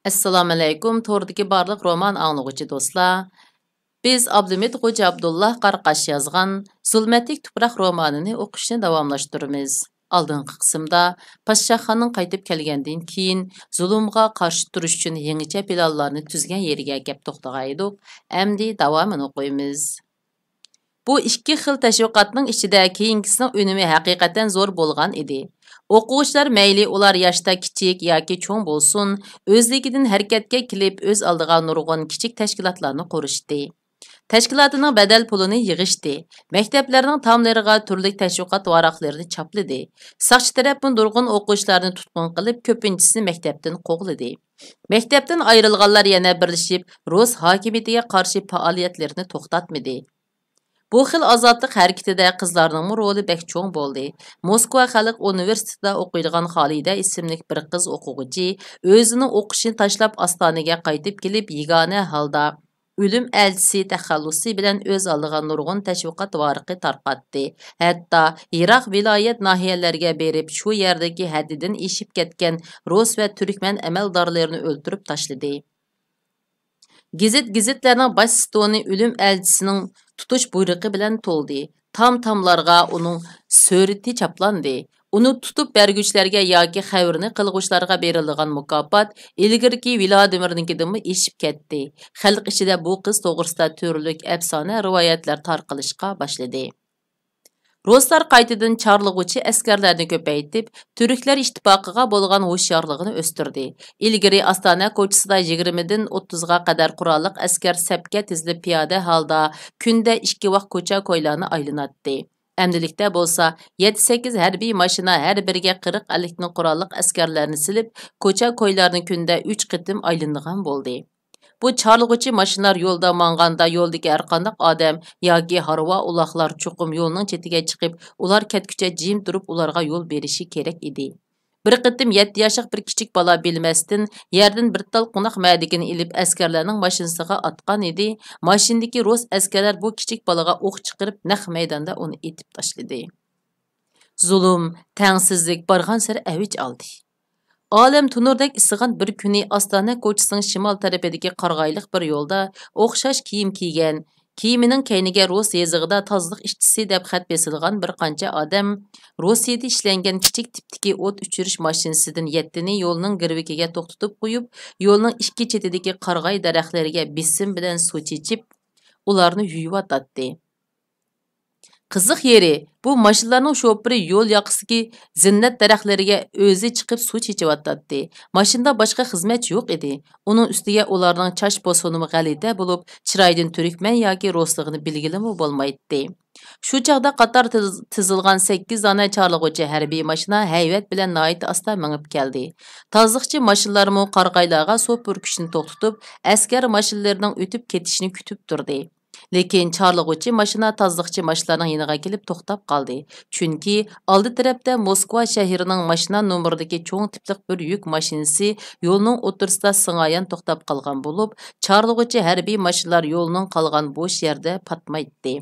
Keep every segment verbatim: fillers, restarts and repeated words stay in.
ئەسسالامۇئەلەيكۇم، توردىكى بارلىق رومان ئاڭلىغۇچى دوستلار. بىز ئابلىمىت خوجا ئابدۇللا قاراقاش يازغان زۇلمەتلىك تۇپراق رومانىنى ئوقۇشنى داۋاملاشتۇرىمىز. ئالدىنقى قىسىمدا پادىشاھخانىنىڭ قايتىپ كەلگەندىن كېيىن زۇلۇمغا قارشى تۇرۇش ئۈچۈن يېڭىچە پىلانلارنى تۈزگەن يېرىگە كەپ توختىغان ئىدۇق. ئەمدى داۋامىنى ئوقۇيمىز. بۇ ئىككى خىل تەشۋىقاتنىڭ ئىچىدە كېيىنكىسىنىڭ ئۈنۈمى ھەقىقەتەن زور بولغان ئىدى. ئوقۇغۇچىلار مەيلى ئۇلار ياشتا كىچىك ياكى چوڭ بولسۇن، ئۆزلۈكىدىن ھەرىكەتكە كېلىپ، ئۆز ئالدىغا نۇرغۇن كىچىك تەشكىلاتلارنى قۇرۇشتى. تەشكىلاتىنىڭ بەدەل پۇلىنى يىغىشتى. مەكتەپلەرنىڭ تاملىرىغا تۈرلۈك تەشۋىقات ۋاراقلىرىنى چاپلىدى. ساقچى تەرەپمۇ نۇرغۇن ئوقۇغۇچىلارنى تۇتقۇن قىلىپ، كۆپىنچىسىنى مەكتەپتىن قوغلىدى. مەكتەپتىن ئايرىلغانلار يەنە بىرلىشىپ، رۇس ھاكىمىيىتىگە قارشى پائالىيەتلىرىنى توختاتمىدى. بۇ خىل ئازادلىق ھەرىكىتىدە قىزلارنىڭمۇ رولى بەك چوڭ بولدى. موسكۋا خەلق ئۇنىۋېرسىتېتىدا ئوقۇيدىغان خالىدە ئىسىملىك بىر قىز ئوقۇغۇچى ئۆزىنىڭ ئوقۇشىنى تاشلاپ، ئاستانىگە قايتىپ كېلىپ، يېگانە ھالدا ئۆلۈم ئەلچىسى تەخەللۇسى بىلەن ئۆز ئالدىغا نۇرغۇن تەشۋىقات ۋارىقى تارقاتتى. ھەتتا يىراق ۋىلايەت ناھىيەلەرگە بېرىپ، شۇ يەردىكى ھەددىدىن ئېشىپ كەتكەن رۇس ۋە تۈركمەن ئەمەلدارلىرىنى ئۆلتۈرۈپ تاشلىدى. گېزىت-گېزىتلەرنىڭ باش ستونى ئۆلۈم ئەلچىسىنىڭ تۇتۇش بۇيرۇقى بىلەن تولدى. تام-تاملارغا ئۇنىڭ سۈرىتى چاپلاندى. ئۇنى تۇتۇپ بەرگۈچىلەرگە ياكى خەۋىرىنى قىلغۇچىلارغا بېرىلىدىغان مۇكاپات ئىلگىرىكى ۋلادىمىرنىڭكىدىنمۇ ئېشىپ كەتتى. خەلق ئىچىدە بۇ قىز توغرىسىدا تۈرلۈك ئەپسانە، رىۋايەتلەر تارقىلىشقا باشلىدى. رۇسلار قايتىدىن چارلىغۇچى ئەسكەرلەرنى كۆپەيتىپ، تۈركلەر ئىتتىپاقىغا بولغان ھوشيارلىقىنى ئۆستۈردى. ئىلگىرى ئاستانە كوچىسىدا يىگىرمىدىن ئوتتۇزغا قەدەر قوراللىق ئەسكەر سەپكە تىزىلىپ پىيادە ھالدا كۈندە ئىككى ۋاق كوچا-كويلارنى ئايلىناتتى. ئەمدىلىكتە بولسا يەتتە-سەككىز ھەربىي ماشىنا ھەر بىرىگە قىرىق-ئەللىكتىن قوراللىق ئەسكەرلەرنى سېلىپ، كوچا-كويلارنى كۈندە ئۈچ قېتىم ئايلىنىدىغان بولدى. بۇ چارلىغۇچى ماشىنىلار يولدا ماڭغاندا يولدىكى ھەرقانداق ئادەم ياكى ھارۋا ئۇلاغلار چوقۇم يولنىڭ چېتىگە چىقىپ، ئۇلار كەتكۈچە جىم تۇرۇپ ئۇلارغا يول بېرىشى كېرەك ئىدى. بىر قېتىم يەتتە ياشلىق بىر كىچىك بالا بىلمەستىن يەردىن بىر تال قوناق مەدىكىنى ئېلىپ ئەسكەرلەرنىڭ ماشىنىسىغا ئاتقان ئىدى. ماشىنىدىكى رۇس ئەسكەرلەر بۇ كىچىك بالىغا ئوق چىقىرىپ نەق مەيداندا ئۇنى ئېتىپ تاشلىدى. زۇلۇم، تەڭسىزلىك بارغانسېرى ئەۋج ئالدى. ئالەم تونۇردەك ئىسسىغان بىر كۈنى ئاستانە كوچىسىنىڭ شىمال تەرىپىدىكى قارىغايلىق بىر يولدا ئوخشاش كىيىم كىيگەن، كىيىمىنىڭ كەينىگە رۇس يېزىقىدا تازىلىق ئىشچىسى دەپ خەت بېسىلغان بىر قانچە ئادەم روسىيىدە ئىشلەنگەن كىچىك تىپتىكى ئوت ئۆچۈرۈش ماشىنىسىدىن يەتتىنى يولنىڭ گىرۋىكىگە توختىتىپ قويۇپ، يولنىڭ ئىككى چېتىدىكى قارىغاي دەرەخلىرىگە بېسىم بىلەن سۇ چېچىپ، ئۇلارنى يۇيۇۋاتاتتى. قىزىق يېرى، بۇ ماشىنىلارنىڭ شوپۇرى يول ياقىسىدىكى زىننەت دەرەخلىرىگە ئۆزى چىقىپ سۇ چېچىۋاتاتتى. ماشىنىدا باشقا خىزمەتچى يوق ئىدى. ئۇنىڭ ئۈستىگە ئۇلارنىڭ چاچ پوسۇنىمۇ غەلىتە بولۇپ، چىرايىدىن تۈركمەن ياكى رۇسلۇقىنى بىلگىلىمۇ بولمايتتى. شۇ چاغدا قاتار تىز-، تىزىلغان سەككىز دانە چارلىغۇچى ھەربىي ماشىنا ھەيۋەت بىلەن ناھايىتى ئاستا مېڭىپ كەلدى. تازىلىقچى ماشىنىلارمۇ قارىغايلارغا سۇ پۈركۈشنى توختىتىپ، ئەسكەر ماشىنىلىرىنىڭ ئۆتۈپ كېتىشىنى كۈتۈپ تۇردى. لېكىن چارلىغۇچى ماشىنا تازىلىقچى ماشىنىلارنىڭ يېنىغا كېلىپ توختاپ قالدى. چۈنكى ئالدى تەرەپتە موسكۋا شەھىرىنىڭ ماشىنا نومۇرىدىكى چوڭ تىپلىق بىر يۈك ماشىنىسى يولنىڭ ئوتتۇرىسىدا سىڭايان توختاپ قالغان بولۇپ، چارلىغۇچى ھەربىي ماشىنىلار يولنىڭ قالغان بوش يەردە پاتمايتتى.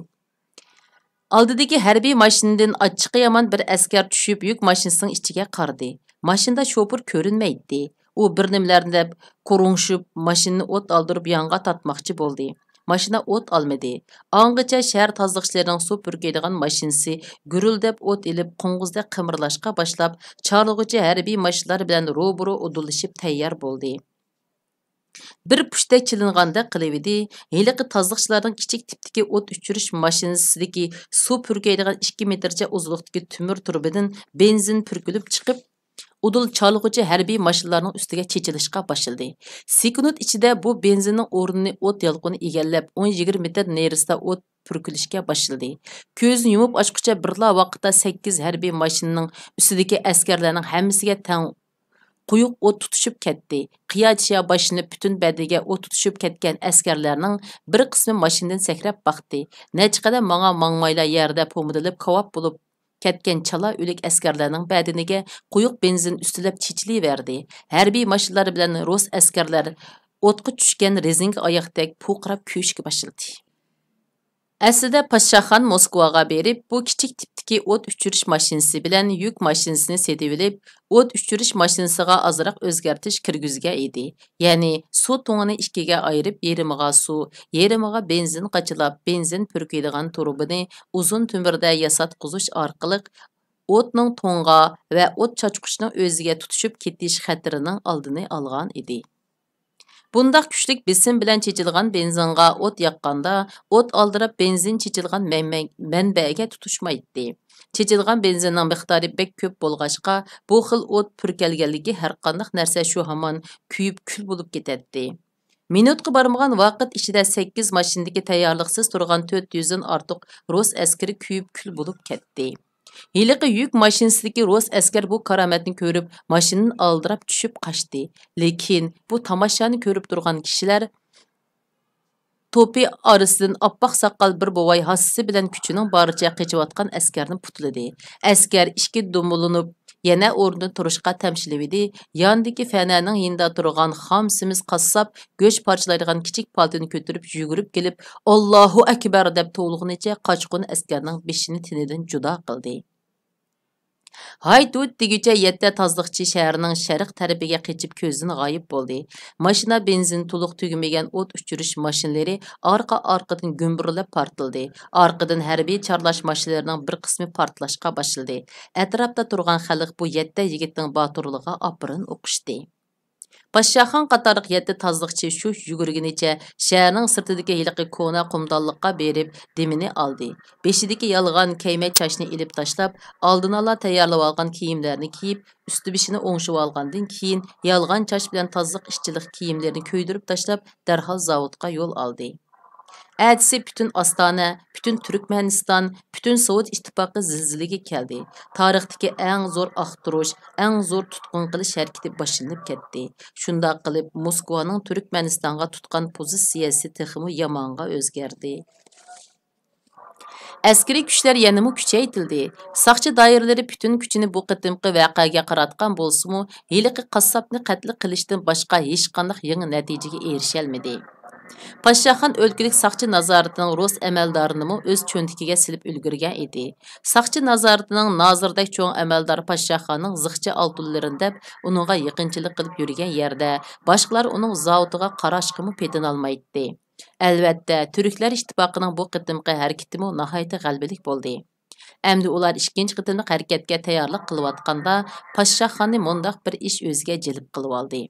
ئالدىدىكى ھەربىي ماشىنىدىن ئاچچىقى يامان بىر ئەسكەر چۈشۈپ، يۈك ماشىنىسىنىڭ ئىچىگە قارىدى. ماشىنىدا شوپۇر كۆرۈنمەيتتى. ئۇ بىر نېمىلەرنى دەپ، قورۇڭشۇپ، ماشىنىنى ئوت ئالدۇرۇپ يانغا تارتماقچى بولدى. ماشىنا ئوت ئالمىدى. ئاڭغىچە شەھەر تازىلىقچىلىرىنىڭ سۇ پۈركەيدىغان ماشىنىسى گۈرۈلدەپ ئوت ئېلىپ، قوڭغۇزدەك قىمىرلاشقا باشلاپ، چارلىغۇچى ھەربىي ماشىنىلار بىلەن روبىرو ئۇدۇللىشىپ تەييار بولدى. بىر پۇشتەك چېلىنغاندەك قىلىۋىدى. ھېلىقى تازىلىقچىلارنىڭ كىچىك تىپتىكى ئوت ئۆچۈرۈش ماشىنىسىدىكى سۇ پۈركەيدىغان ئىككى مېتىرچە ئۇزۇنلۇقتىكى تۆمۈر تۇرۇبىدىن بېنزىن پۈركۈلۈپ چىقىپ، ئۇدۇل چارلىغۇچى ھەربىي ماشىنىلارنىڭ ئۈستىگە چېچىلىشقا باشلىدى. سېكۇنت ئىچىدە بۇ بېنزىننىڭ ئورنىنى ئوت يالقۇنى ئىگىلەپ، ئون يىگىرمە مېتىر نېرىسىدا ئوت پۈركۈلۈشكە باشلىدى. كۆزىنى يۇمۇپ ئاچقۇچە بىرلا ۋاقىتتا سەككىز ھەربىي ماشىنىنىڭ ئۈستىدىكى ئەسكەرلەرنىڭ ھەممىسىگە تەڭ قويۇق ئوت تۇتىشىپ كەتتى. قىيا چىيا باشلىنىپ پۈتۈن بەدىنىگە ئوت تۇتىشىپ كەتكەن ئەسكەرلەرنىڭ بىر قىسمى ماشىنىدىن سەكرەپ باقتى. نەچچە قەدەم ماڭا ماڭمايلا يەردە پومدىلىپ كاۋاپ بولۇپ كەتكەن چالا ئۆلۈك ئەسكەرلەرنىڭ بەدىنىگە قويۇق بېنزىن ئۈستىلەپ چېچىلىۋەردى. ھەربىي ماشىنىلار بىلەن رۇس ئەسكەرلەر ئوتقا چۈشكەن رېزىنكە ئاياقتەك پۇرقىراپ كۆيۈشكە باشلىدى. ئەسلىدە پاششاخان موسكۋاغا بېرىپ، بۇ كىچىك تىپتىكى ئوت ئۆچۈرۈش ماشىنىسى بىلەن يۈك ماشىنىسىنى سېتىۋېلىپ، ئوت ئۆچۈرۈش ماشىنىسىغا ئازراق ئۆزگەرتىش كىرگۈزگەن ئىدى. يەنى سۇ تۇڭىنى ئىككىگە ئايرىپ، يېرىمىغا سۇ، يېرىمىغا بېنزىن قاچىلاپ، بېنزىن پۈركەيدىغان تۇرۇبىنى ئۇزۇن تۆمۈردە ياساتقۇزۇش ئارقىلىق ئوتنىڭ تۇڭغا ۋە ئوت چاچقۇچنىڭ ئۆزىگە تۇتىشىپ كېتىش خەتىرىنىڭ ئالدىنى ئالغان ئىدى. بۇنداق كۈچلۈك بېسىم بىلەن چېچىلغان بېنزىنغا ئوت ياققاندا، ئوت ئالدىراپ بېنزىن چېچىلغان مەنمە-، مەنبەگە تۇتۇشمايتتى. چېچىلغان بېنزىننىڭ مىقدارى بەك كۆپ بولغاچقا، بۇ خىل ئوت پۈركەلگەنلىكى ھەرقانداق نەرسە شۇ ھامان كۆيۈپ كۈل بولۇپ كېتەتتى. مىنۇتقا بارمىغان ۋاقىت ئىچىدە سەككىز ماشىنىدىكى تەييارلىقسىز تۇرغان تۆت يۈزدىن ئارتۇق رۇس ئەسكىرى كۆيۈپ كۈل بولۇپ كەتتى. ھېلىقى يۈك ماشىنىسىدىكى رۇس ئەسكەر بۇ كارامەتنى كۆرۈپ، ماشىنىدىن ئالدىراپ چۈشۈپ قاچتى. لېكىن بۇ تاماشانى كۆرۈپ تۇرغان كىشىلەر توپى ئارىسىدىن ئاپئاق ساقال بىر بوۋاي ھاسىسى بىلەن كۈچىنىڭ بارىچە قېچىۋاتقان ئەسكەرنى پۇتلىدى. ئەسكەر ئىككى دومىلىنىپ، يەنە ئورنىدىن تۇرۇشقا تەمشىلىۋىدى. ياندىكى فەنەنىڭ يېنىدا تۇرغان خام سېمىز قاسساپ گۆش پارچىلايدىغان كىچىك پالتىنى كۆتۈرۈپ يۈگۈرۈپ كېلىپ، «ئاللاھۇ ئەكبەر!» دەپ توۋلىغىنىچە قاچقۇن ئەسكەرنىڭ بېشىنى تېنىدىن جۇدا قىلدى. ھايت-ھۇيت دېگۈچە يەتتە تازىلىقچى شەھەرنىڭ شەرق تەرىپىگە قېچىپ كۆزدىن غايىب بولدى. ماشىنا بېنزىن تولۇق تۈگىمىگەن ئوت ئۆچۈرۈش ماشىنىلىرى ئارقا-ئارقىدىن گۈمبۈرلەپ پارتلىدى. ئارقىدىن ھەربىي چارلاش ماشىنىلىرىنىڭ بىر قىسمى پارتلاشقا باشلىدى. ئەتراپتا تۇرغان خەلق بۇ يەتتە يىگىتنىڭ باتۇرلۇقىغا ئاپىرىن ئوقۇشتى. پاششاخان قاتارلىق يەتتە تازىلىقچى شۇ يۈگۈرگىنىچە شەھەرنىڭ سىرتىدىكى ھېلىقى كونا قۇمدانلىققا بېرىپ دېمىنى ئالدى. بېشىدىكى يالغان كەيمە چاچنى ئېلىپ تاشلاپ، ئالدىنئالا تەييارلىۋالغان كىيىملەرنى كىيىپ، ئۈستى-بېشىنى ئوڭشىۋالغاندىن كېيىن، يالغان چاچ بىلەن تازىلىق ئىشچىلىق كىيىملىرىنى كۆيدۈرۈپ تاشلاپ، دەرھال زاۋۇتقا يول ئالدى. ئەتىسى پۈتۈن ئاستانە، پۈتۈن تۈركمەنىستان، پۈتۈن سوۋېت ئىتتىپاقى زىلزىلىگە كەلدى. تارىختىكى ئەڭ زور ئاختۇرۇش، ئەڭ زور تۇتقۇن قىلىش ھەرىكىتى باشلىنىپ كەتتى. شۇنداق قىلىپ، موسكۋانىڭ تۈركمەنىستانغا تۇتقان پوزىتسىيەسى تېخىمۇ يامانغا ئۆزگەردى. ئەسكىرىي كۈچلەر يەنىمۇ كۈچەيتىلدى. ساقچى دائىرىلىرى پۈتۈن كۈچىنى بۇ قېتىمقى ۋەقەگە قاراتقان بولسىمۇ، ھېلىقى قاسساپنى قەتل قىلىشتىن باشقا ھېچقانداق يېڭى نەتىجىگە ئېرىشەلمىدى. پاششاخان ئۆلكىلىك ساقچى نازارىتىنىڭ رۇس ئەمەلدارىنىمۇ ئۆز چۆنتىكىگە سېلىپ ئۈلگۈرگەن ئىدى. ساقچى نازارىتىنىڭ نازىردەك چوڭ ئەمەلدارى پاششاخاننىڭ زىخچە ئالتۇنلىرىنى دەپ، ئۇنىڭغا يېقىنچىلىق قىلىپ يۈرگەن يەردە، باشقىلار ئۇنىڭ زاۋۇتىغا قاراشقىمۇ پېتىنالمايتتى. ئەلۋەتتە، تۈركلەر ئىتتىپاقىنىڭ بۇ قېتىمقى ھەرىكىتىمۇ ناھايىتى غەلىبىلىك بولدى. ئەمدى ئۇلار ئىككىنچى قېتىملىق ھەرىكەتكە تەييارلىق قىلىۋاتقاندا، پاششاخاننى مۇنداق بىر ئىش ئۆزىگە جەلپ قىلىۋالدى.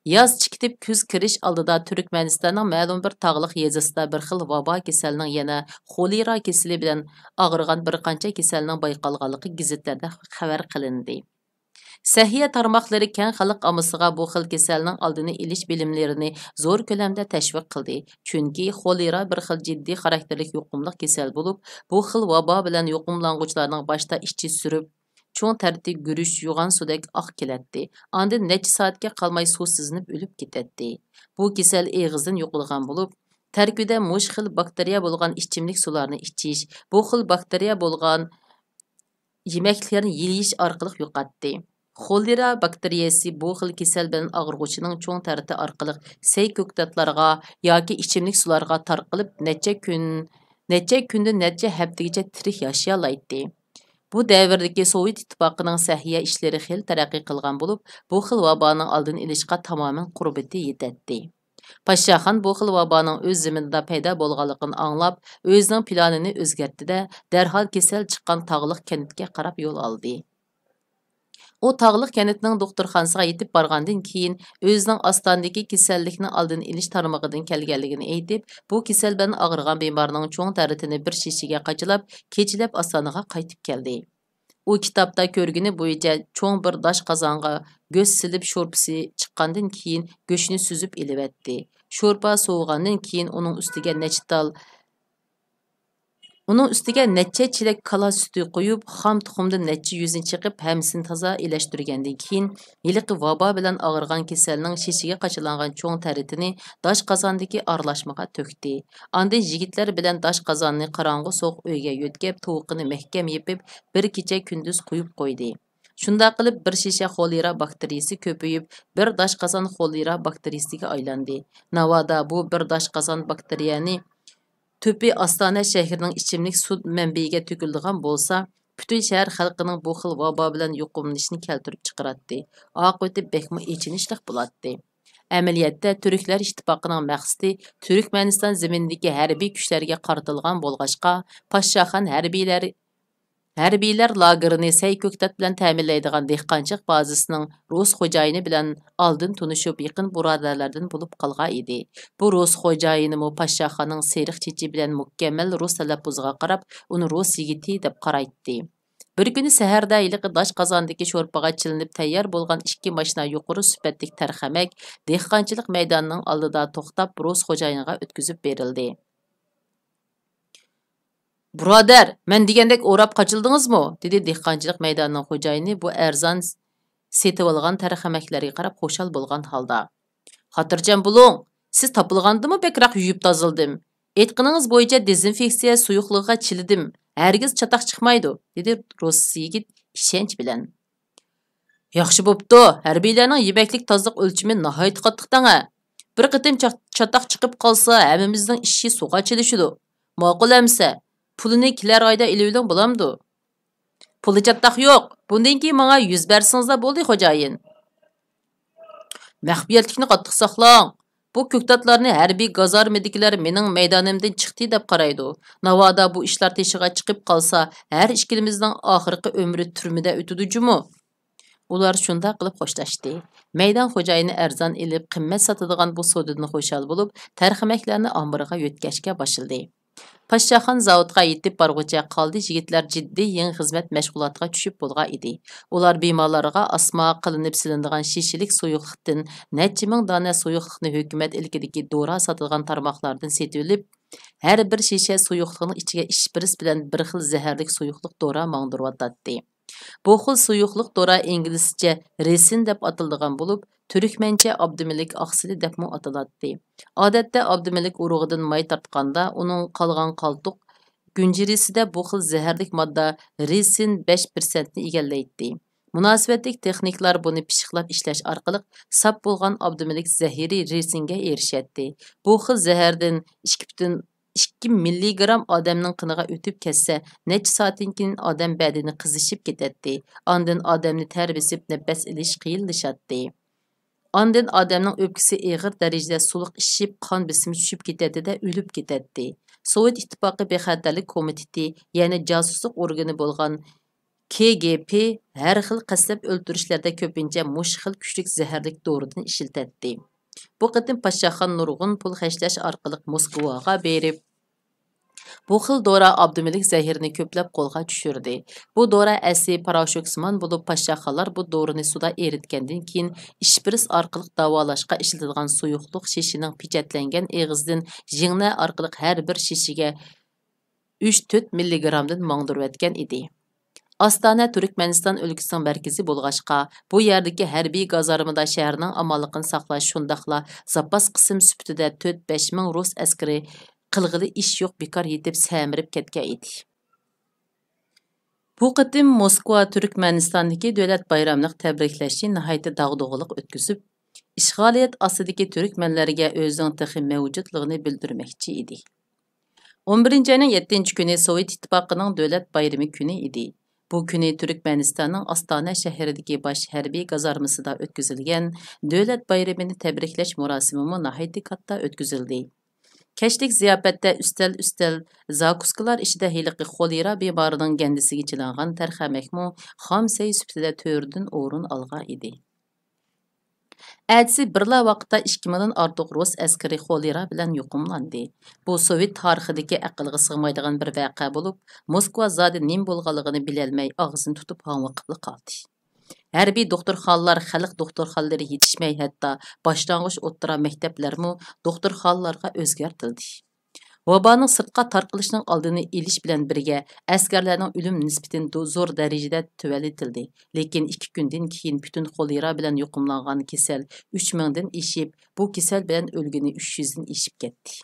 ياز چىقىپ كۈز كىرىش ئالدىدا تۈركمەنىستاننىڭ مەلۇم بىر تاغلىق يېزىسىدا بىر خىل ۋابا كېسەلنىڭ، يەنە خولېرا كېسىلى بىلەن ئاغرىغان بىر قانچە كېسەلنىڭ بايقالغانلىقى گېزىتلەردە خەۋەر قىلىندى. سەھىيە تارماقلىرى كەڭ خەلق ئاممىسىغا بۇ خىل كېسەلنىڭ ئالدىنى ئېلىش بىلىملىرىنى زور كۆلەمدە تەشۋىق قىلدى، چۈنكى خولېرا بىر خىل جىددىي خاراكتېرلىك يۇقۇملۇق كېسەل بولۇپ، بۇ خىل ۋابا بىلەن يۇقۇملانغۇچىلارنىڭ باشتا ئىچى سۈرۈپ، چوڭ تەرىتى گۈرۈچ يۇغان سۇدەك ئاق كېلەتتى. ئاندىن نەچچە سائەتكە قالماي سۇسىزلىنىپ ئۆلۈپ كېتەتتى. بۇ كېسەل ئېغىزدىن يۇقىدىغان بولۇپ، تەركىبىدە مۇشۇ خىل باكتېرىيە بولغان ئىچىملىك سۇلارنى ئىچىش، بۇ خىل باكتېرىيە بولغان يېمەكلىكلەرنى يېيىش ئارقىلىق يۇقاتتى. خولېرا باكتېرىيەسى بۇ خىل كېسەل بىلەن ئاغرىغۇچىنىڭ چوڭ تەرىتى ئارقىلىق سەي كۆكتاتلارغا ياكى ئىچىملىك سۇلارغا تارقىلىپ، نەچچە كۈن، نەچچە كۈندىن نەچچە ھەپتىگىچە تىرىك ياشىيالايتتى. بۇ دەۋردىكى سوۋېت ئىتتىپاقىنىڭ سەھىيە ئىشلىرى خېلى تەرەققىي قىلغان بولۇپ، بۇ خىل ۋابانىڭ ئالدىنى ئېلىشقا تامامەن قۇربىتى يېتەتتى. پاششاخان بۇ خىل ۋابانىڭ ئۆز زېمىنىدا پەيدا بولغانلىقىنى ئاڭلاپ، ئۆزىنىڭ پىلانىنى ئۆزگەرتتى-دە، دەرھال كېسەل چىققان تاغلىق كەنتكە قاراپ يول ئالدى. ئۇ تاغلىق كەنتنىڭ دوختۇرخانىسىغا يېتىپ بارغاندىن كېيىن، ئۆزىنىڭ ئاستانىدىكى كېسەللىكنىڭ ئالدىنى ئېلىش تارمىقىدىن كەلگەنلىكىنى ئېيتىپ، بۇ كېسەل بىلەن ئاغرىغان بىمارنىڭ چوڭ تەرىتىنى بىر شېشىگە قاچىلاپ، كېچىلەپ ئاستانىغا قايتىپ كەلدى. ئۇ كىتابتا كۆرگىنى بويىچە چوڭ بىر داش قازانغا گۆش سېلىپ، شورپىسى چىققاندىن كېيىن، گۆشنى سۈزۈپ ئېلىۋەتتى. شورپا سوۋۇغاندىن كېيىن، ئۇنىڭ ئۈستىگە نەچچە تال، ئۇنىڭ ئۈستىگە نەچچە چېلەك كالا سۈتى قۇيۇپ، خام تۇخۇمدىن نەچچە يۈزنى چېقىپ، ھەممىسىنى تازا ئىلەشتۈرگەندىن كېيىن، ھېلىقى ۋابا بىلەن ئاغرىغان كېسەلنىڭ شېشىگە قاچىلانغان چوڭ تەرىتىنى داش قازاندىكى ئارىلاشمىغا تۆكتى. ئاندىن يىگىتلەر بىلەن داش قازاننى قاراڭغۇ سوغۇق ئۆيگە يۆتكەپ، تۇۋىقىنى مەھكەم يېپىپ، بىر كېچە كۈندۈز قويۇپ قويدى. شۇنداق قىلىپ، بىر شېشە خولېرا باكتېرىيىسى كۆپىيىپ، بىر داش قازان خولېرا باكتېرىيىسىگە ئايلاندى. ناۋادا بۇ بىر داش قازان باكتېرىيەنى تۆپى ئاستانە شەھىرىنىڭ ئىچىملىك سۇ مەنبىيىگە تۆكۈلىدىغان بولسا، پۈتۈن شەھەر خەلقىنىڭ بۇ خىل ۋابا بىلەن يۇقۇملىنىشىنى كەلتۈرۈپ چىقىراتتى. ئاقىۋىتى بەكمۇ ئېچىنىشلىق بولاتتى. ئەمەلىيەتتە، تۈركلەر ئىتتىپاقىنىڭ مەقسىتى تۈركمەنىستان زېمىنىدىكى ھەربىي كۈچلەرگە قارىتىلغان بولغاچقا، پاششاخان ھەربىيلەر، ھەربىيلەر لاگېرىنى سەي كۆكتات بىلەن تەمىنلەيدىغان دېھقانچىلىق بازىسىنىڭ رۇس خوجايىنى بىلەن ئالدىن تونۇشۇپ، يېقىن بۇرادەرلەردىن بولۇپ قالغان ئىدى. بۇ رۇس خوجايىنىمۇ پاششاخاننىڭ سېرىق چېچى بىلەن مۇكەممەل رۇس تەلەپپۇزىغا قاراپ، ئۇنى رۇس يىگىتى دەپ قارايتتى. بىر كۈنى سەھەردە ھېلىقى داش قازاندىكى شورپىغا چىلىنىپ تەييار بولغان ئىككى ماشىنا يۇقىرى سۈپەتلىك تەرخەمەك دېھقانچىلىق مەيدانىنىڭ ئالدىدا توختاپ، رۇس خوجايىنىغا ئۆتكۈزۈپ بېرىلدى. بۇرادەر، مەن دېگەندەك ئوراپ قاچىلدىڭىزمۇ؟ دېدى دېھقانچىلىق مەيدانىنىڭ خوجايىنى بۇ ئەرزان سېتىۋالغان تەرخەمەكلەرگە قاراپ خۇشال بولغان ھالدا. خاتىرجەم بولۇڭ، سىز تاپىلغاندىمۇ بەكرەك يۇيۇپ تازىلىدىم. ئېيتقىنىڭىز بويىچە دېزىنفېكسىيە سۇيۇقلۇقىغا چىلىدىم، ھەرگىز چاتاق چىقمايدۇ، دېدى رۇس يىگىت ئىشەنچ بىلەن. ياخشى بوپتۇ، ھەربىيلەرنىڭ يېمەكلىك تازىلىق ئۆلچىمى ناھايىتى قاتتىق دەڭە. بىر قېتىم چا-، چاتاق چىقىپ قالسا، ھەممىمىزنىڭ ئىشى سۇغا چىلىشىدۇ. ماقۇل ئەمىسە، پۇلىنى كېلەر ئايدا ئېلىۋېلىڭ بولامدۇ؟ پۇلى چاتاق يوق، بۇندىن كېيىن ماڭا يۈز بەرسىڭىزلا بولدى، خوجايىن. مەخپىيەتلىكنى قاتتىق ساقلاڭ. بۇ كۆكتاتلارنى ھەربىي گازارمىدىكىلەر مېنىڭ مەيدانىمدىن چىقتى دەپ قارايدۇ. ناۋادا بۇ ئىشلار تېشىغا چىقىپ قالسا، ھەر ئىككىلىمىزنىڭ ئاخىرقى ئۆمرى تۈرمىدە ئۆتىدۇ جۇمۇ. ئۇلار شۇنداق قىلىپ خوشلاشتى. مەيدان خوجايىنى ئەرزان ئېلىپ، قىممەت ساتىدىغان بۇ سودىدىن خۇشال بولۇپ، تەرخەمەكلەرنى ئامبىرىغا يۆتكەشكە باشلىدى. پاششاخان زاۋۇتقا يېتىپ بارغۇچە قالدى، يىگىتلەر جىددىي يېڭى خىزمەت مەشغۇلاتىغا چۈشۈپ بولغان ئىدى. ئۇلار بىمارلارغا ئاسما قىلىنىپ سېلىنىدىغان شېشىلىك سۇيۇقلۇقتىن نەچچە مىڭ دانە سۇيۇقلۇقنى ھۆكۈمەت ئىلكىدىكى دورا ساتىدىغان تارماقلاردىن سېتىۋېلىپ، ھەر بىر شېشە سۇيۇقلۇقنىڭ ئىچىگە ئىشپىرىس بىلەن بىر خىل زەھەرلىك سۇيۇقلۇق دورا ماڭدۇرۇۋاتاتتى. بۇ خىل سۇيۇقلۇق دورا ئىنگلىزچە رېسىن دەپ ئاتىلىدىغان بولۇپ، تۈركمەنچە ئابدۇمەلىك ئاقسىلى دەپمۇ ئاتىلاتتى. ئادەتتە ئابدۇمەلىك ئۇرۇقىدىن ماي تارتقاندا، ئۇنىڭ قالغان قالتۇق گۈنجىرىسىدە بۇ خىل زەھەرلىك ماددا رېسىن بەش پىرسەنتنى ئىگىلەيتتى. مۇناسىۋەتلىك تېخنىكلار بۇنى پىششىقلاپ ئىشلەش ئارقىلىق ساپ بولغان ئابدۇمەلىك زەھىرى رېسىنگە ئېرىشەتتى. بۇ خىل زەھەردىن ئىككى پۈتۈن ئىككى مىللىگرام ئادەمنىڭ قېنىغا ئۆتۈپ كەتسە، نەچچە سائەتتىن كېيىن ئادەم بەدىنى قىزىشىپ كېتەتتى. ئاندىن ئادەمنى تەر بېسىپ نەپەس ئېلىش قىيىنلىشاتتى. ئاندىن ئادەمنىڭ ئۆپكىسى ئېغىر دەرىجىدە سۇلۇق ئىششىپ، قان بېسىمى چۈشۈپ كېتەتتى-دە، ئۆلۈپ كېتەتتى. سوۋېت ئىتتىپاقى بىخەتەرلىك كومىتېتى، يەنى جاسۇسلۇق ئورگىنى بولغان كې گې پې ھەر خىل قەستلەپ ئۆلتۈرۈشلەردە كۆپىنچە مۇشۇ خىل كۈچلۈك زەھەرلىك دورىدىن ئىشلىتەتتى. بۇ قېتىم پاششاخان نۇرغۇن پۇل خەجلەش ئارقىلىق موسكۋاغا بېرىپ، بۇ خىل دورا ئابدۇمەلىك زەھىرىنى كۆپلەپ قولغا چۈشۈردى. بۇ دورا ئەسلى پاراشوكسىمان بولۇپ، پاششاخانلار بۇ دورىنى سۇدا ئېرىتكەندىن كېيىن، ئىشپىرىس ئارقىلىق داۋالاشقا ئىشلىتىدىغان سۇيۇقلۇق شېشىنىڭ پېچەتلەنگەن ئېغىزىدىن ژىڭنە ئارقىلىق ھەر بىر شېشىگە ئۈچ تۆت مىللىگرامدىن ماڭدۇرۇۋەتكەن ئىدى. ئاستانە تۈركمەنىستان ئۆلكىسىنىڭ مەركىزى بولغاچقا، بۇ يەردىكى ھەربىي گازارمىدا شەھەرنىڭ ئامانلىقىنى ساقلاش، شۇنداقلا زاپاس قىسىم سۈپىتىدە تۆت بەش مىڭ رۇس ئەسكىرى قىلغىلى ئىش يوق، بىكار يېتىپ سەمرىپ كەتكەن ئىدى. بۇ قېتىم موسكۋا تۈركمەنىستاندىكى دۆلەت بايرىمىنى تەبرىكلەشنى ناھايىتى داغدۇغىلىق ئۆتكۈزۈپ، ئىشغالىيەت ئاستىدىكى تۈركمەنلەرگە ئۆزىنىڭ تېخى مەۋجۇتلۇقىنى بىلدۈرمەكچى ئىدى. ئون بىرىنچى ئاينىڭ يەتتىنچى كۈنى سوۋېت ئىتتىپاقىنىڭ دۆلەت بايرىمى كۈنى ئىدى. بۇ كۈنى تۈركمەنىستاننىڭ ئاستانە شەھىرىدىكى باش ھەربىي گازارمىسىدا ئۆتكۈزۈلگەن دۆلەت بايرىمىنى تەبرىكلەش مۇراسىمىمۇ ناھايىتى كاتتا ئۆتكۈزۈلدى. كەچلىك زىياپەتتە ئۈستەل-ئۈستەل زاكۇسكىلار ئىچىدە ھېلىقى خولېرا بىمارىنىڭ گەندىسىگە چىلانغان تەرخەمەكمۇ خام سەي سۈپىتىدە تۆرىدىن ئورۇن ئالغان ئىدى. ئەتىسى بىرلا ۋاقىتتا ئىككى مىڭدىن ئارتۇق رۇس ئەسكىرى خولېرا بىلەن يۇقۇملاندى. بۇ سوۋېت تارىخىدىكى ئەقىلگە سىغمايدىغان بىر ۋەقە بولۇپ، موسكۋا زادى نېمە بولغانلىقىنى بىلەلمەي، ئاغزىنى تۇتۇپ ھاڭۋېقىپلا قالدى. ھەربىي دوختۇرخانىلار، خەلق دوختۇرخانىلىرى يېتىشمەي، ھەتتا باشلانغۇچ ئوتتۇرا مەكتەپلەرمۇ دوختۇرخانىلارغا ئۆزگەرتىلدى. ۋابانىڭ سىرتقا تارقىلىشىنىڭ ئالدىنى ئېلىش بىلەن بىرگە، ئەسكەرلەرنىڭ ئۆلۈم نىسبىتى دو-، زور دەرىجىدە تۆۋەنلىتىلدى. لېكىن ئىككى كۈندىن كېيىن پۈتۈن خولېرا بىلەن يۇقۇملانغان كېسەل ئۈچ مىڭدىن ئېشىپ، بۇ كېسەل بىلەن ئۆلگىنى ئۈچ يۈزدىن ئېشىپ كەتتى.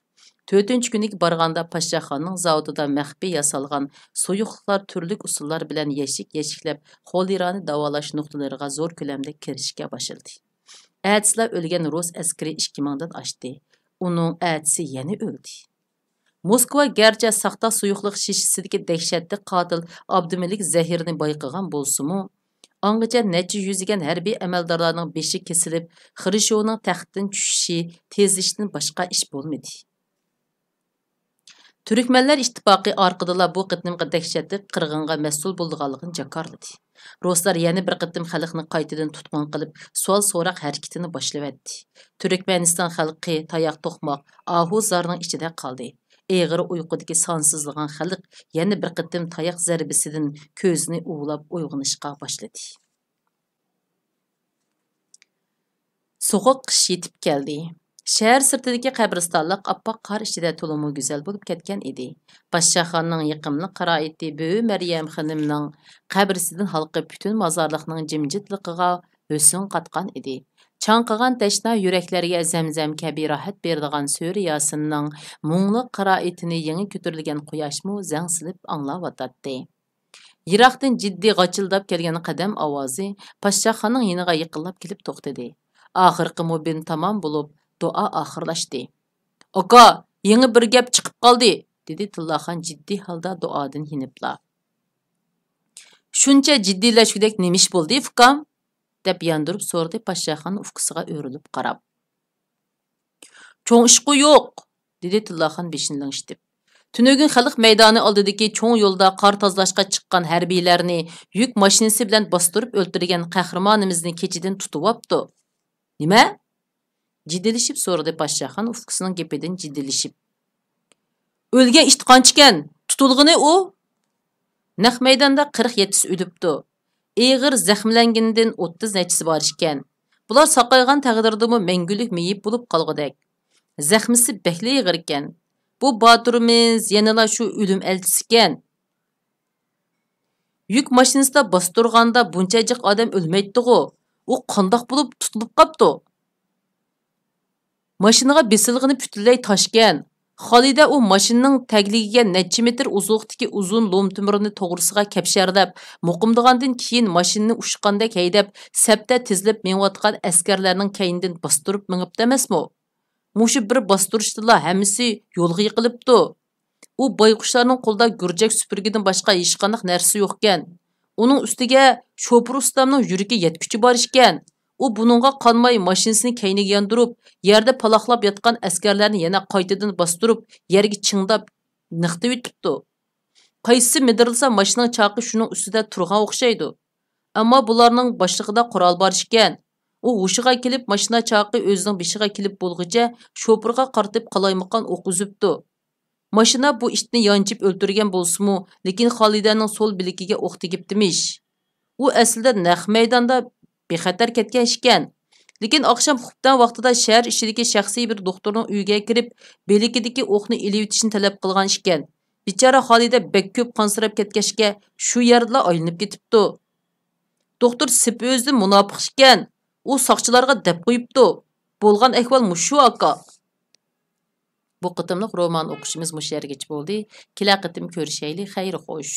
تۆتىنچى كۈنى بارغاندا، پاششاخاننىڭ زاۋۇتىدا مەخپىي ياسالغان سۇيۇقلۇقلار تۈرلۈك ئۇسۇللار بىلەن يەشىك-يەشىكلەپ، خولېرانى داۋالاش نۇقتىلىرىغا زور كۆلەمدە كىرىشكە باشلىدى. ئەتىسىلا ئۆلگەن رۇس ئەسكىرى ئىككى مىڭدىن ئاشتى. ئۇنىڭ ئەتىسى يەنە ئۆلدى. موسكۋا گەرچە ساختا سۇيۇقلۇق شىشىسىدىكى دەھشەتلىك قاتىل ئابدۇمەلىك زەھىرىنى بايقىغان بولسىمۇ، ئاڭغىچە نەچچە يۈزلىگەن ھەربىي ئەمەلدارلارنىڭ بېشى كېسىلىپ، خرۇشچوۋنىڭ تەختتىن چۈشۈشى تېزلىشىشتىن باشقا ئىش بولمىدى. تۈركمەنلەر ئىتتىپاقى ئارقىدىنلا بۇ قېتىمقى دەھشەتلىك قىرغىنغا مەسئۇل بولىدىغانلىقىنى جاكارلىدى. رۇسلار يەنە بىر قېتىم خەلقنى قايتىدىن تۇتقۇن قىلىپ، سوئال سوراق ھەرىكىتىنى باشلىۋەتتى. تۈركمەنىستان خەلقى تاياق توقماق، ئاھۇ زارنىڭ ئىچىدە قالدى. ئېغىر ئۇيقۇدىكى سانسىزلىغان خەلق يەنە بىر قېتىم تاياق زەربىسىدىن كۆزىنى ئۇۋىلاپ ئويغىنىشقا باشلىدى. سوغۇق قىش يېتىپ كەلدى. شەھەر سىرتىدىكى قەبرىستانلىق ئاپئاق قار ئىچىدە تولىمۇ گۈزەل بولۇپ كەتكەن ئىدى. پاششاخاننىڭ يېقىملىق قىرائىتى بۈۋى مەريەم خېنىمنىڭ قەبرىسىدىن ھالقىپ، پۈتۈن مازارلىقنىڭ جىمجىتلىقىغا ھۆسن قاتقان ئىدى. چاڭقىغان تەشنا يۈرەكلەرگە زەمزەم كەبى راھەت بېرىدىغان سۈرە ياسىننىڭ مۇڭلۇق قىرائىتىنى يېڭى كۆتۈرۈلگەن قۇياشمۇ زەڭ سېلىپ ئاڭلاۋاتاتتى. يىراقتىن جىددىي غاچىلداپ كەلگەن قەدەم ئاۋازى پاششاخاننىڭ يېنىغا يېقىنلاپ كېلىپ توختىدى. ئاخىرقى مۇبىن تامام بولۇپ، دۇئا ئاخىرلاشتى. «ئاكا، يېڭى بىر گەپ چىقىپ قالدى!» دېدى تىللاخان جىددىي ھالدا دۇئادىن يېنىپلا. «شۇنچە جىددىيلەشكۈدەك نېمە ئىش بولدى، ئۇكام؟» دەپ ياندۇرۇپ سورىدى پاششاخان ئۇكىسىغا ئۆرۈلۈپ قاراپ. «چوڭ ئىشقۇ يوق!» دېدى تىللاخان بېشىنى لىڭشىتىپ. «تۈنۈگۈن خەلق مەيدانى ئالدىدىكى چوڭ يولدا قار تازىلاشقا چىققان ھەربىيلەرنى يۈك ماشىنىسى بىلەن باستۇرۇپ ئۆلتۈرگەن قەھرىمانىمىزنى كېچىدىن تۇتۇۋاپتۇ.» «نېمە؟» جىددىيلىشىپ سورىدى پاششاخان ئۇكىسىنىڭ گېپىدىن جىددىيلىشىپ. «ئۆلگەن ئىت قانچىكەن؟ تۇتۇلغىنى ئۇ؟» نەق مەيداندا قىرىق يەتتىسى ئۆلۈپتۇ. ئېغىر زەخىملەنگىنىدىن ئوتتۇز نەچچىسى بار ئىكەن. بۇلار ساقايغان تەقدىردىمۇ مەڭگۈلۈك مېيىپ بولۇپ قالغۇدەك. زەخمىسى بەكلا ئېغىر ئىكەن. بۇ باتۇرىمىز يەنىلا شۇ ئۆلۈم ئەلچىسىكەن. يۈك ماشىنىسىدا باستۇرغاندا بۇنچە جىق ئادەم ئۆلمەيتتىغۇ. ئۇ قانداق بولۇپ تۇتۇلۇپ قاپتۇ؟ ماشىنىغا بېسىلغىنى پۈتۈنلەي تاشكەن. خالىدە ئۇ ماشىنىنىڭ تەگلىكىگە نەچچە مېتىر ئۇزۇنلۇقتىكى ئۇزۇن لوم تۆمۈرنى توغرىسىغا كەپشەرلەپ، مۇقىمدىغاندىن كېيىن ماشىنىنى ئۇچقاندەك ھەيدەپ، سەپتە تىزىلىپ مېڭىۋاتقان ئەسكەرلەرنىڭ كەينىدىن باستۇرۇپ مېڭىپتۇ ئەمەسمۇ؟ مۇشۇ بىر باستۇرۇشتىلا ھەممىسى يولغا يىقىلىپتۇ. ئۇ بايقۇشلارنىڭ قولىدا گۈرجەك سۈپۈرگىدىن باشقا ھېچقانداق نەرسىسى يوقكەن. ئۇنىڭ ئۈستىگە شوپۇر ئۇستامنىڭ يۈرىكى يەتكۈچە بار ئىكەن. ئۇ بۇنىڭغا قانماي، ماشىنىسىنى كەينىگە ياندۇرۇپ، يەردە پالاقلاپ ياتقان ئەسكەرلەرنى يەنە قايتىدىن باستۇرۇپ، يەرگە چىڭداپ نىقتىۋېتىپتۇ. قايسىسى مىدىرلىسا، ماشىنىنىڭ چاقى شۇنىڭ ئۈستىدە تۇرغان ئوخشايدۇ. ئەمما بۇلارنىڭ باشلىقىدا قورال بار ئىكەن. ئۇ ھوشىغا كېلىپ، ماشىنا چاقى ئۆزىنىڭ بېشىغا كېلىپ بولغۇچە شوپۇرغا قارىتىپ قالايمىقان ئوق ئۈزۈپتۇ. ماشىنا بۇ ئىتنى يانچىپ ئۆلتۈرگەن بولسىمۇ، لېكىن خالىدەنىڭ سول بىلىكىگە ئوق تېگىپتىمىش. ئۇ ئەسلىدە نەق مەيداندا بىخەتەر كەتكەن ئىكەن. لېكىن ئاخشام خۇپتەن ۋاقتىدا شەھەر ئىچىدىكى شەخسىي بىر دوختۇرنىڭ ئۆيىگە كىرىپ، بىلىكىدىكى ئوقنى ئېلىۋېتىشنى تەلەپ قىلغان ئىكەن. بىچارە خالىدە بەك كۆپ قانسىراپ كەتكەچكە، شۇ يەردىلا ئايلىنىپ كېتىپتۇ. دوختۇر سېپى ئۆزىدىن مۇناپىق ئىكەن. ئۇ ساقچىلارغا دەپ قويۇپتۇ. بولغان ئەھۋال مۇشۇ، ئاكا. بۇ قېتىملىق رومان ئوقۇشىمىز مۇشۇ يەرگىچە بولدى. كېلەر قېتىم كۆرۈشەيلى. خەير خوش.